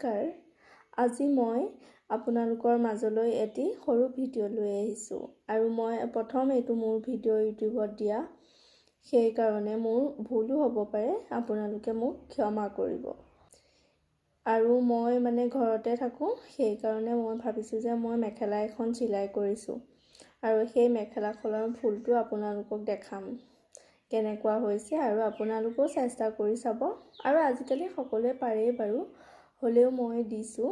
নমস্কাৰ, আজি মই আপোনালোকৰ মাজলৈ এটি সৰু ভিডিঅ' লৈ আহিছোঁ আৰু মই প্ৰথম এইটো মোৰ ভিডিঅ' ইউটিউবত দিয়া, সেইকাৰণে মোৰ ভুলো হ'ব পাৰে, আপোনালোকে মোক ক্ষমা কৰিব। আৰু মই মানে ঘৰতে থাকোঁ, সেইকাৰণে মই ভাবিছোঁ যে মই মেখেলা এখন চিলাই কৰিছোঁ আৰু সেই মেখেলাখনৰ ফুলটো আপোনালোকক দেখাম কেনেকুৱা হৈছে আৰু আপোনালোকেও চেষ্টা কৰি চাব। আৰু আজিকালি সকলোৱে পাৰেই বাৰু, হ'লেও মই দিছোঁ,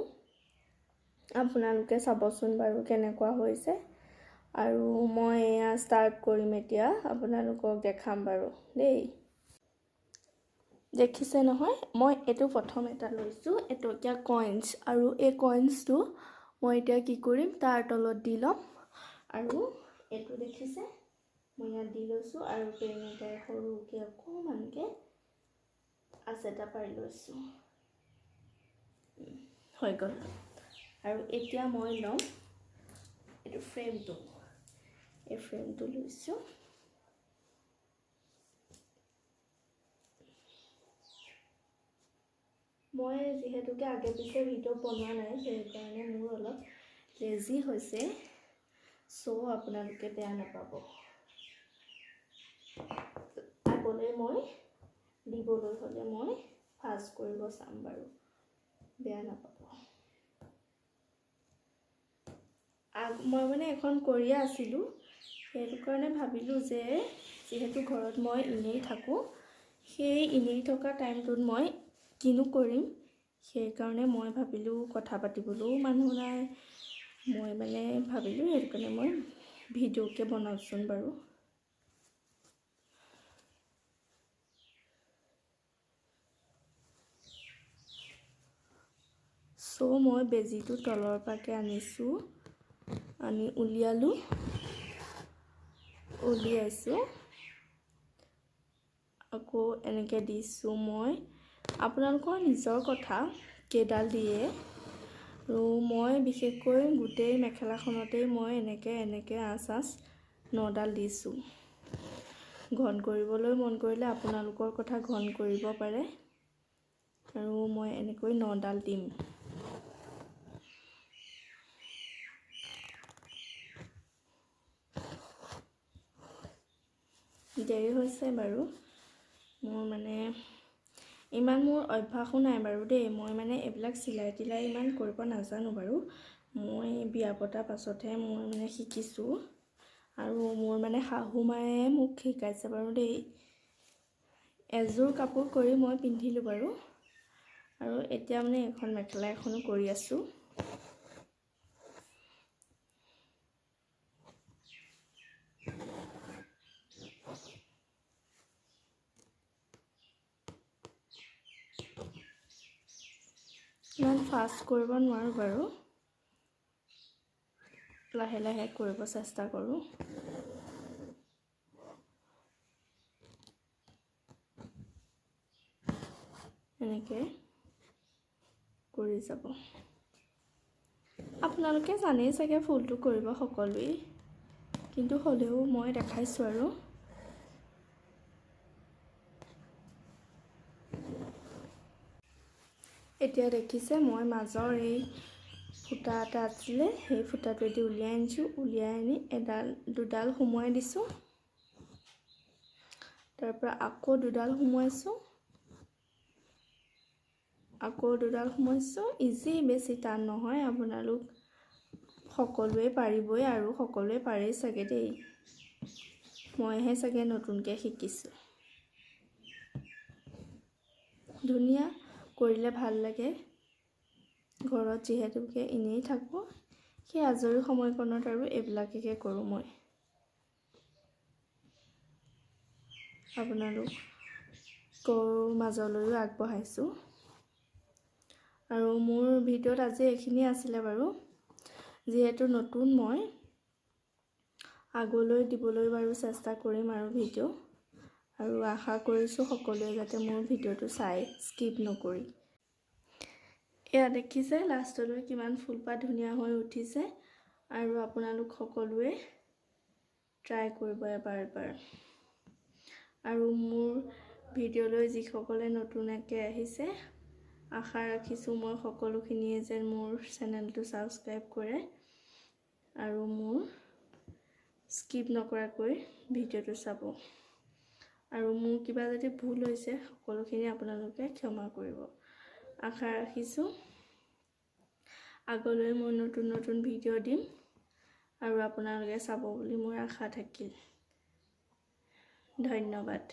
আপোনালোকে চাবচোন বাৰু কেনেকুৱা হৈছে। আৰু মই এয়া ষ্টাৰ্ট কৰিম এতিয়া, আপোনালোকক দেখাম বাৰু দেই। দেখিছে নহয়, মই এইটো প্ৰথম এটা লৈছোঁ এটকীয়া কইনছ, আৰু এই কইনছটো মই এতিয়া কি কৰিম, তাৰ তলত দি ল'ম। আৰু এইটো দেখিছে মই ইয়াত দি লৈছোঁ আৰু পেন এটাই সৰুকৈ অকণমানকৈ আঁচ এটা পাৰি লৈছোঁ, হৈ গ'ল। আৰু এতিয়া মই ল'ম এইটো ফ্ৰেমটো, এই ফ্ৰেমটো লৈছোঁ। মই যিহেতুকে আগে পিছে ভিডিঅ' বনোৱা নাই, সেইকাৰণে মোৰ অলপ লেজি হৈছে, চ' আপোনালোকে বেয়া নাপাব। আগলৈ মই দিবলৈ হ'লে মই ফাষ্ট কৰিব চাম বাৰু, বেয়া নাপাব। মই মানে এখন কৰিয়ে আছিলোঁ, সেইটো কাৰণে ভাবিলোঁ যে যিহেতু ঘৰত মই এনেই থাকোঁ, সেই এনেই থকা টাইমটোত মই কিনো কৰিম, সেইকাৰণে মই ভাবিলোঁ কথা পাতিবলৈও মানুহ নাই, মই মানে ভাবিলোঁ সেইটো কাৰণে মই ভিডিঅ'কে বনাওঁচোন বাৰু। চ' মই বেজীটো তলৰ পৰাকৈ আনিছোঁ, আনি উলিয়ালোঁ, উলিয়াইছোঁ, আকৌ এনেকৈ দিছোঁ মই। আপোনালোকৰ নিজৰ কথা কেইডাল দিয়ে, আৰু মই বিশেষকৈ গোটেই মেখেলাখনতেই মই এনেকৈ এনেকৈ আঁচ আঁচ নডাল দিছোঁ। ঘন কৰিবলৈ মন কৰিলে আপোনালোকৰ কথা ঘন কৰিব পাৰে, আৰু মই এনেকৈ নডাল দিম। দেৰি হৈছে বাৰু, মোৰ মানে ইমান মোৰ অভ্যাসো নাই বাৰু দেই, মই মানে এইবিলাক চিলাই তিলাই ইমান কৰিব নাজানো বাৰু। মই বিয়া পতাৰ পাছতহে মই মানে শিকিছোঁ, আৰু মোৰ মানে শাহু মায়ে মোক শিকাইছে বাৰু দেই। এযোৰ কাপোৰ কৰি মই পিন্ধিলোঁ বাৰু, আৰু এতিয়া মানে এখন মেখেলা এখনো কৰি আছোঁ। ইমান ফাষ্ট কৰিব নোৱাৰোঁ বাৰু, লাহে লাহে কৰিব চেষ্টা কৰোঁ। এনেকৈ কৰি যাব, আপোনালোকে জানেই চাগে ফুলটো কৰিব সকলোৱেই, কিন্তু হ'লেও মই দেখাইছোঁ আৰু। এতিয়া দেখিছে মই মাজৰ এই ফুটা এটা আছিলে, সেই ফুটাটোৱেদি উলিয়াই আনিছোঁ, উলিয়াই আনি এডাল দুডাল সুমুৱাই দিছোঁ, তাৰপৰা আকৌ দুডাল সুমুৱাইছোঁ, আকৌ দুডাল সুমুৱাইছোঁ। ইজি, বেছি টান নহয়, আপোনালোক সকলোৱে পাৰিবই আৰু সকলোৱে পাৰেই চাগে দেই, মইহে চাগে নতুনকৈ শিকিছোঁ। ধুনীয়া কৰিলে ভাল লাগে, ঘৰত যিহেতুকে এনেই থাকোঁ, সেই আজৰি সময়কণত আৰু এইবিলাককে কৰোঁ মই। আপোনালোকৰ মাজলৈও আগবঢ়াইছোঁ। আৰু মোৰ ভিডিঅ'ত আজি এইখিনিয়ে আছিলে বাৰু, যিহেতু নতুন মই আগলৈ দিবলৈ বাৰু চেষ্টা কৰিম আৰু ভিডিঅ', আৰু আশা কৰিছোঁ সকলোৱে যাতে মোৰ ভিডিঅ'টো চাই স্কিপ নকৰি। এয়া দেখিছে লাষ্টলৈ কিমান ফুলপাহ ধুনীয়া হৈ উঠিছে, আৰু আপোনালোক সকলোৱে ট্ৰাই কৰিব এবাৰ এবাৰ। আৰু মোৰ ভিডিঅ'লৈ যিসকলে নতুনকৈ আহিছে আশা ৰাখিছোঁ মই সকলোখিনিয়ে যেন মোৰ চেনেলটো ছাবস্ক্ৰাইব কৰে আৰু মোৰ স্কিপ নকৰাকৈ ভিডিঅ'টো চাব। আৰু মোৰ কিবা যদি ভুল হৈছে, সকলোখিনি আপোনালোকে ক্ষমা কৰিব। আশা ৰাখিছোঁ আগলৈ মই নতুন নতুন ভিডিঅ' দিম আৰু আপোনালোকে চাব বুলি মোৰ আশা থাকিল। ধন্যবাদ।